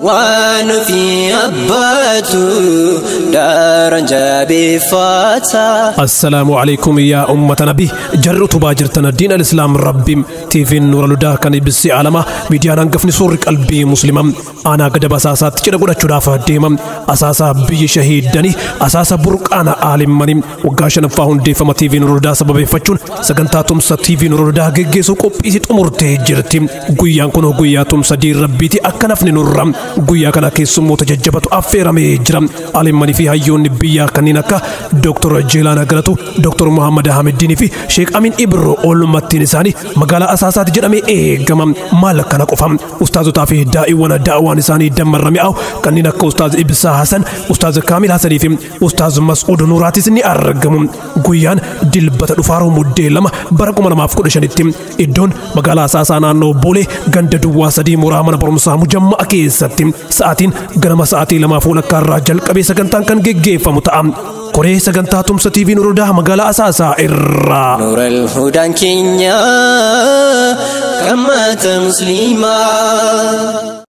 Waan ofii abbaatu daaran jabeeffata. Assalaamu alaikum yaa ummata nabii jarri utubaa jirtan diin al-islaam rabbiin tiifiin nuura ludaa kan ibsi alama miidiyaan hangafni suurri qalbii muslima aanaa gada basaasaatti cidha godhachuudhaaf deema asaasaa biyya shahiidanii asaasa burqaana aalimmanii waggaa shanaffaa hundeeffama tiivii nuura ludaa sababeeffachuun sagantaa tumsa tiivii nuura ludaa geggeessuu qophiisii xumurtee jirti. Guyyaan kun guyyaa tumsa diin rabbiiti akka nafni nurra. Guyyaa kana keessummoota jajjabatu affeeramee jira. Alimmanii fi hayyoonni biyyaa kanneen akka Dr. Jeelaan Galatu, Dr. Muhammad Ahmeddiinii fi Sheek Amin Ibro oolmattiin isaanii magaalaa Asaasaatti jedhamee eegama. Maal kana qofa ustaazotaa fi daa'iwwan daa'waan isaanii dammarrame awu kanneen akka Ustaaz Ibsaa Hasan, Ustaaz Kaamil Hasanii fi Ustaaz Mas'uud Nuuraatis ni argamu. Guyyaan dilbata dhufaaruu muddee 2 bara 2015tti iddoon magaalaa Asaasaa naannoo Boolee ganda duwwaa 3 mooraa mana barumsaa Mujammaa keessatti sa'aatiin ganama sa'aatii 2:30 irraa jalqabee sagantaan kan geggeeffamu ta'a. Koree sagantaa tumsa TV Nuur Hudaa magaalaa Asaasaa irraa. Nuural hudaan keenya kan maata musliimaa.